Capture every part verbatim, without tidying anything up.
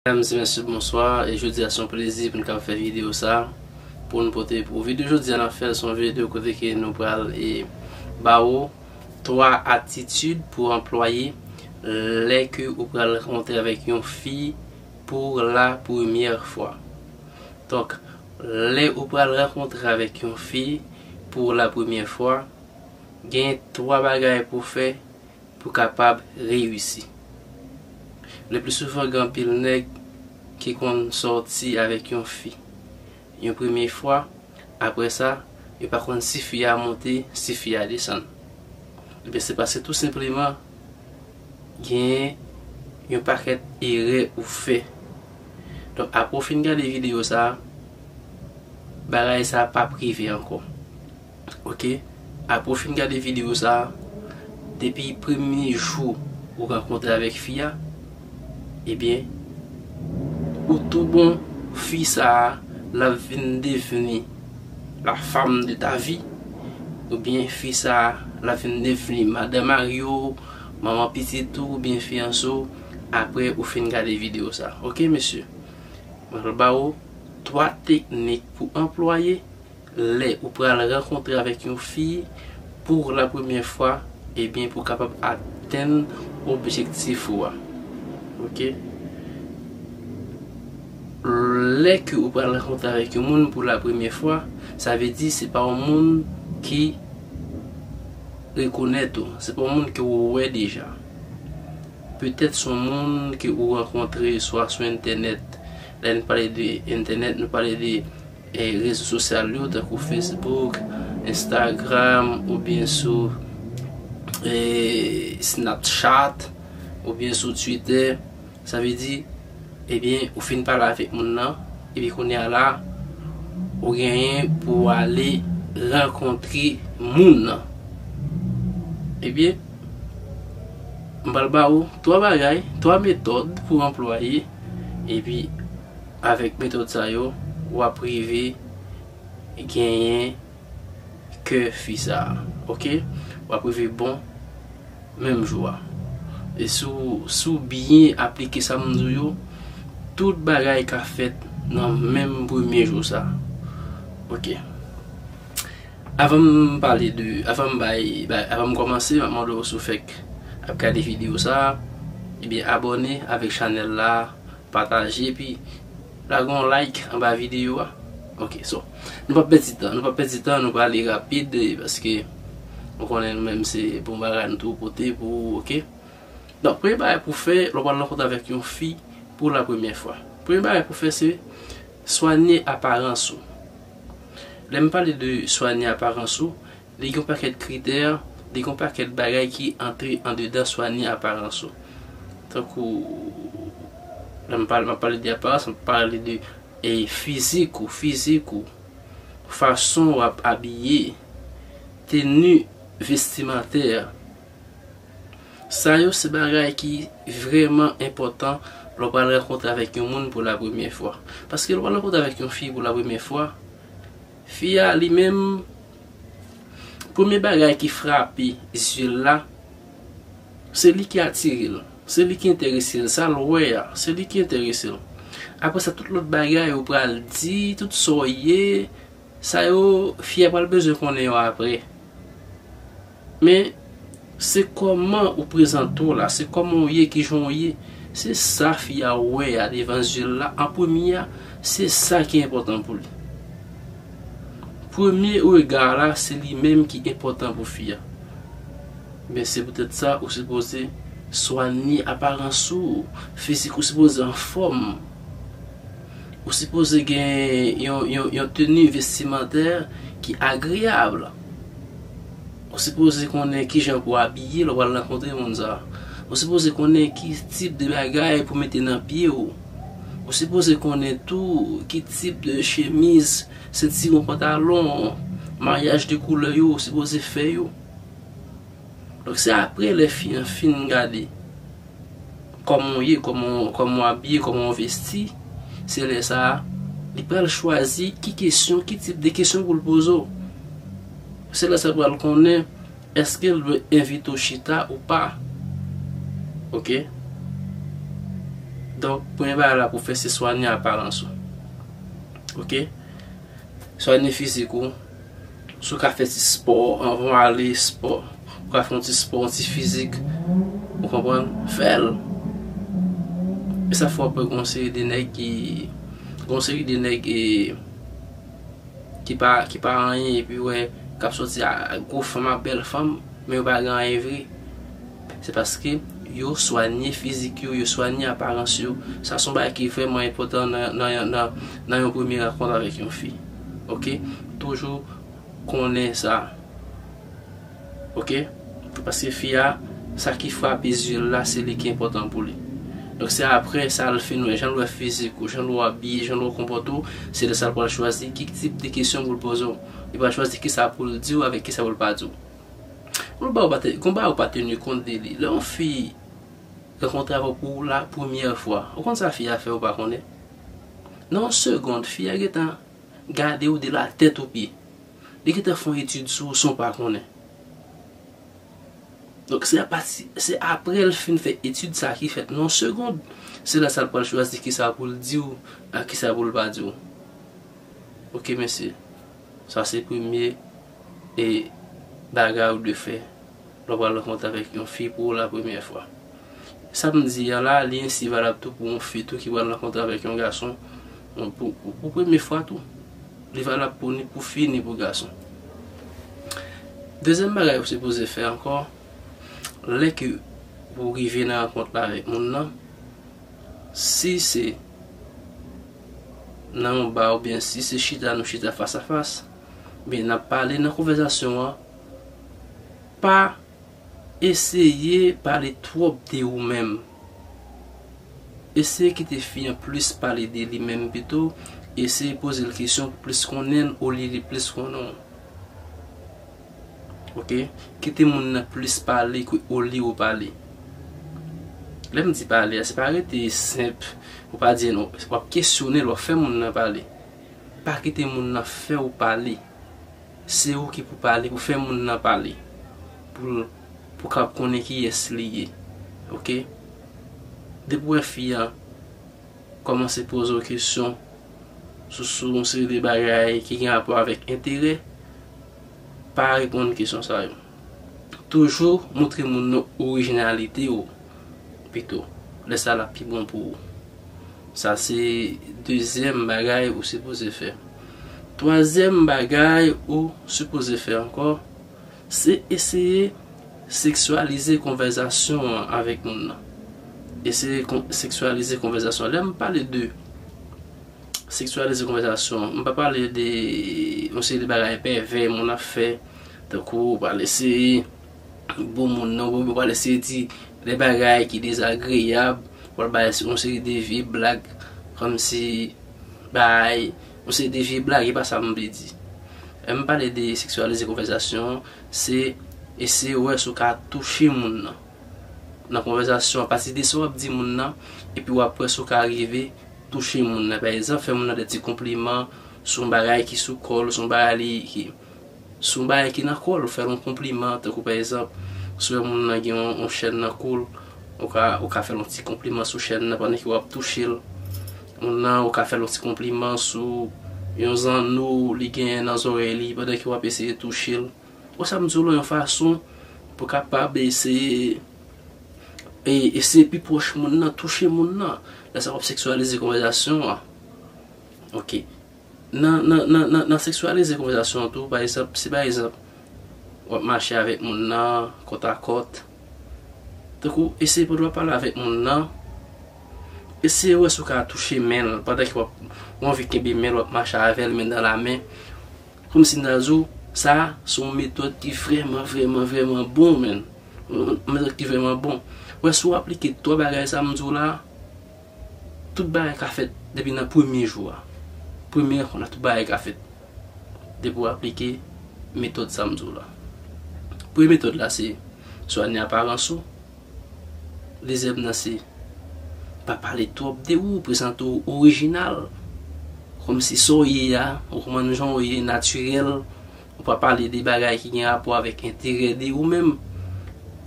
Medam e mesye, bonswa. E jodi a se yon plezi pou n ka fè videyo sa pou n pote pou ou. Videyo jodi a n ap fè se yon videyo kote ke nou pral e ba ou twa atitid pou anplwaye lè ke ou pral rankontre avèk yon fi pou la premyè fwa. Donk, lè ou pral rankontre avèk yon fi pou la premyè fwa, gen twa bagay pou fè pou kapab reyisi. Le pli souvan, gen anpil nèg ki konn sòti avèk yon fi yon premye fwa, apre sa, yo pa konn si fi a monte, si fi a desann. Ebyen, se paske tou senpleman, gen yon pakèt erè ou fè. Donk, apre w fin gade videyo sa a, bagay sa a p ap rive ankò. Oke? Apre w fin gade videyo sa a, depi premye jou ou rankontre avèk fi a, ebyen, ou tou bon, fi sa a, l ap vin devni la femme de ta vie, oubyen fi sa a, l ap vin devni madan mari w, manman pitit ou, oubyen fiyanse w, apre ou fin gade videyo sa a. Oke, mesye? Mwen pral ba ou twa teknik pou anplwaye lè ou pral rankontre avèk yon fi pou la premyè fwa, ebyen, pou w kapab atenn objektif ou a. Oke? Lè ke ou pral rankontre avèk yon moun pou la premyè fwa, sa vle di se pa yon moun ki rekonèt ou, se pa yon moun ke ou wè deja. Petèt se yon moun ke ou rankontre swa sou entènèt. Lè n pale de entènèt, nou pale de e, rezo sosyal yo, tankou Facebook, Instagram, oubyen sou e, Snapchat, oubyen sou Twitter. Sa vle di, ebyen, ou fin pale avèk moun nan, epi kounye a la, ou genyen pou w ale rankontre moun nan. Ebyen, m pral ba ou twa bagay, twa metòd pou w anplwaye, epi avèk metòd sa yo, w ap rive genyen kè fi sa a. Oke? W ap rive bon menm jou a. E si w, si w byen aplike sa m di w yo, tout bagay ka fèt nan menm premye jou sa a. Oke. Avan m pale de, avan m bay, bay, avan m kòmanse, m ap mande w si w fèk ap gade videyo sa a, ebyen abòne avèk chanèl la, pataje, epi lage yon like anba videyo a. Oke, so, nou p ap pèdi tan, nou p ap pèdi tan, nou prale rapid, e, paske ou konnen nou menm se bon bagay nou tou pote pou ou, oke? Donk, premye bagay pou fè, lè w pral rankontre avèk yon fi pou la premyè fwa. Premye bagay pou fè, se swanye aparans ou. Lè m pale de swanye aparans ou, li gen yon pakèt kritè, li gen yon pakèt bagay ki antre andedan swanye aparans ou. Tankou, lè m pale, m ap pale de aparans, m ap pale de e, fizik ou, fizik ou, fason w ap abiye, teni vestimantè. Sa yo se bagay ki vrèman enpòtan lè w pral rankontre avèk yon moun pou la premyè fwa. Paske lè w pral rankontre avèk yon fi pou la premyè fwa, fi a li menm, premye bagay ki frape zye l la, se li ki atire l, se li ki enterese l, sa l wè a, se li ki enterese l. Apre sa, tout lòt bagay ou pral di, tout sa w ye, sa yo, fi a pral bezwen konnen yo apre. Men, se kòman ou prezante w la, se kòman w ye, kijan w ye. Se sa fi a wè a devan zye l la, an premye a, se sa ki enpòtan pou li. Premye rega la, se li menm ki enpòtan pou fi a. Men se poutèt sa, ou sipoze swanye aparans ou, fizik ou sipoze anfòm. Ou sipoze gen yon, yon, yon teni vestimantè ki agreyab. Ou sipoze konnen kijan pou abiye lè w al rankontre moun sa a. Ou sipoze konnen ki tip de bagay pou mete nan pye w. Ou sipoze konnen tou ki tip de chemiz, sentiwon, pantalon, maryaj de koulè yo, ou sipoze fè yo. Donk, se apre lè fi an fin gade kòman w ye, kòman, kòman w abiye, kòman w vesti, se lè sa a, li pral chwazi ki kesyon, ki tip de kesyon pou l poze w. Se lè sa a l pral konnen èske l dwe envite w chita ou pa. Oke? Donk, premye bagay la pou w fè, se swanye aparans ou. Oke? Swanye fizik ou. Si w ka fè ti spò, anvan w ale spò, ou ka fè yon ti spò, yon ti fizik. Ou konprann? Fè l. E sa fè w ap wè gen yon seri de nèg ki, gen yon seri de nèg, e, ki pa, ki pa anyen, epi wè, k ap sòti a, a gwo fanm, a bèl fanm, men yo pa gen anyen vre. Se paske yo swanye fizik yo, yo swanye aparans yo. Sa se yon bagay ki vrèman enpòtan nan, nan, nan, nan yon premye rankont avèk yon fi. Oke? Toujou konnen sa. Oke? Paske fi a, sa ki frape zye l la, se li ki enpòtan pou li. Donk, se apre sa l fin wè, jan l wè fizik ou, jan l wè w abiye, jan l wè w konpòte w, se lè sa l pral chwazi ki tip de kesyon pou l poze w. Li pral chwazi kisa pou l di w avèk kisa pou l pa di w. Gon bagay ou pa te, gon bagay ou pa teni kont de li. Lè yon fi rankontre avè w pou la premyè fwa, ou konn sa fi a fè ou pa konnen? Nan yon segond, fi a gentan gade w de la tèt o pye. Li gentan fè yon etid sou ou san w pa konnen. Donk, se apati, se apre l fin fè etid sa ki fèt nan yon segond, se la sa l pral chwazi kisa pou l di w ak kisa pou l pa di w. Oke, mesye. Sa se premye e bagay ou dwe fè lè w pral rankontre avèk yon fi pou la premyè fwa. Sa m di a la, li ensi valab tou pou yon fi tou ki pral rankontre avèk yon gason, pou, pou, pou premye fwa tou. Li valab pou ni pou fi ni pou gason. Dezyèm bagay ou sipoze fè ankò, lè ke ou rive nan rankont la avèk moun nan, si se nan yon ba oubyen si se chita nou chita fas a fas, oubyen n ap pale nan konvèsasyon an, pa eseye pale twòp de ou menm. Eseye kite fi an plis pale de li menm pito. Eseye poze l kesyon pou plis konnen l olye li plis konnen w. Oke? Kite moun nan plis pale ke olye ou pale. Lè m di pale a, se pa rete senp, ou pa di anyen, w ap kesyone l, w ap fè moun nan pale. Pa kite moun nan fè w pale. Se ou ki pou pale, pou fè moun nan pale. Pou l, pou w kab konnen kiyès li ye. Oke? Depi w wè fi an kòmanse poze w kesyon sou, sou yon seri de bagay ki gen rapò avèk enterè, pa reponn kesyon sa yo. Toujou montre moun nan orijinalite w pito. Lè sa l ap pi bon pou ou. Sa se dezyèm bagay ou sipoze fè. Twazyèm bagay ou sipoze fè ankò, se eseye seksyalize konvèsasyon an avèk moun nan. Eseye kon-, seksyalize konvèsasyon an. Lè m pale de seksyalize konvèsasyon an, m pa pale de yon seri de bagay pèvè moun ap fè, tankou pale se bon moun nan, ou pral eseye di de bagay ki dezagreyab, ou pral bay yon seri de vye blag, kòmsi bay yon seri de vye blag, e pa sa m vle di. Lè m pale de seksyalize konvèsasyon an, se eseye wè si w ka touche moun nan. Nan konvèsasyon, apati de sa w ap di moun nan, epi w ap wè si w ka rive touche moun nan. Pa egzanp, fè moun nan de ti konpliman sou yon bagay ki sou kò l, sou yon bagay li, ki, sou yon bagay ki nan kò l, ou fè l yon konpliman, tankou pa egzanp, si w wè moun nan gen yon, yon chèn nan kou l, ou ka, ou ka fè l yon ti konpliman sou chèn nan pandan ke w ap touche l. Moun nan, ou ka fè l yon ti konpliman sou yon zanno li genyen nan zòrèy li pandan ke w ap eseye touche l. Ou sa m di w la, yon fason pou w kapab eseye, e, eseye pi pwòch moun nan, touche moun nan. Lè sa w ap seksyalize konvèsasyon an. Oke. Nan, nan, nan, nan, nan seksyalize konvèsasyon an tou, pa egzanp, si pa egzanp, w ap mache avèk moun nan, kòt a kòt. Tankou, eseye pandan w ap pale avèk moun nan, eseye wè si w ka touche men l, pandan ke w ap, w anvi kenbe men l, w ap mache avè l, men nan la men. Kòmsi m ta di w, sa, se yon metòd ki vrèman, vrèman, vrèman bon, menn. Yon metòd ki vrèman bon. Wè, si w aplike twa bagay sa m di w la, tout bagay ka fèt depi nan premye jou a. Premye rankont la, tout bagay ka fèt. Depi w aplike metòd sa m di w la. Premye metòd la, se swanye aparans ou. Dezyèm nan, se pa pale twòp de ou, prezante w orijinal. Kòmsi sa w ye a, ou konprann jan w ye, natirèl. Ou pa pale de bagay ki gen rapò avèk enterè de ou menm.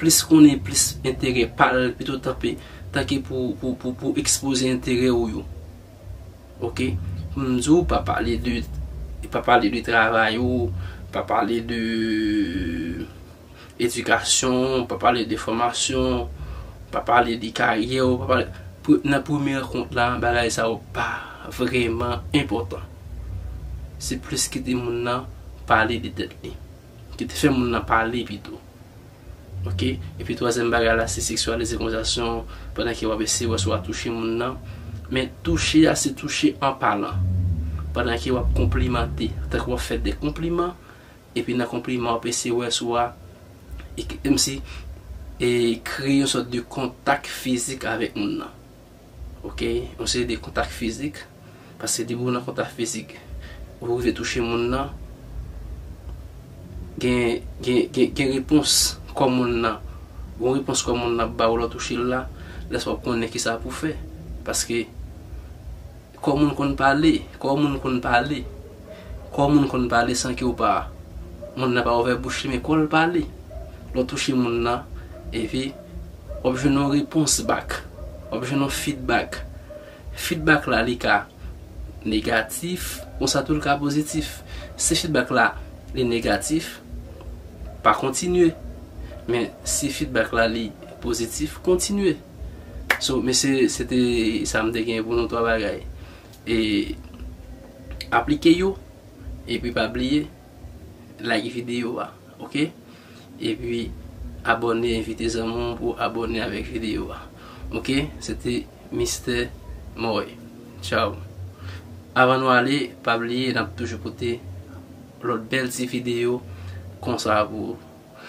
Plis konnen plis enterè pa l, pito tanpe, tanke pou, pou, pou, pou ekspoze enterè w yo. Oke? M di w pa pale de, pa pale de travay ou, pa pale de edikasyon, pa pale de fòmasyon, pa pale de karyè w, pa pale, pre- nan premye rankont la, bagay sa yo pa vrèman enpòtan. Se plis kite moun nan pale de tèt li. Kite fè moun nan pale pito. Oke? Epi twazyèm bagay la, se seksyalize konvèsasyon pandan ke w ap eseye wè si w a touche moun nan. Men touche a, se touche an palan. Pandan ke w ap konplimante, tanke w ap fè de konpliman, epi nan konpliman, w ap eseye wè si w a, e, menm si, e, kreye yon sòt de kontak fizik avèk moun nan. Oke? Yon seri de kontak fizik. Paske depi w nan kontak fizik, ou rive touche moun nan, gen, gen, gen, gen repons kò moun nan. Gon repons kò moun nan ap ba w lè w touche l la, lè sa w ap konnen kisa pou w fè. Paske kò moun konn pale, kò moun konn pale, kò moun konn pale san ke w pa, moun nan pa ouvè bouch li, men kò l pale. Lè w touche moun nan, epi w ap jwenn yon repons back, w ap jwenn yon feedback. Feedback la, li ka negatif, konsa tou li ka pozitif. Si feedback la, li negatif, pa kontinye. Men si feedback la, li pozitif, kontinye. So, mesye, se te sa m te gen pou nou twa bagay. E aplike yo, epi pa bliye, like videyo a, oke? Epi abòne, envite zanmi w pou abòne avèk videyo a. Oke? Se te Mistè Moy. Tchaw. Avan nou ale, pa bliye, n ap toujou pote lòt bèl ti videyo konsa pou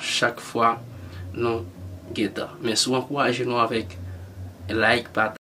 chak fwa nou gentan. Men si w ankouraje nou avèk like, pa-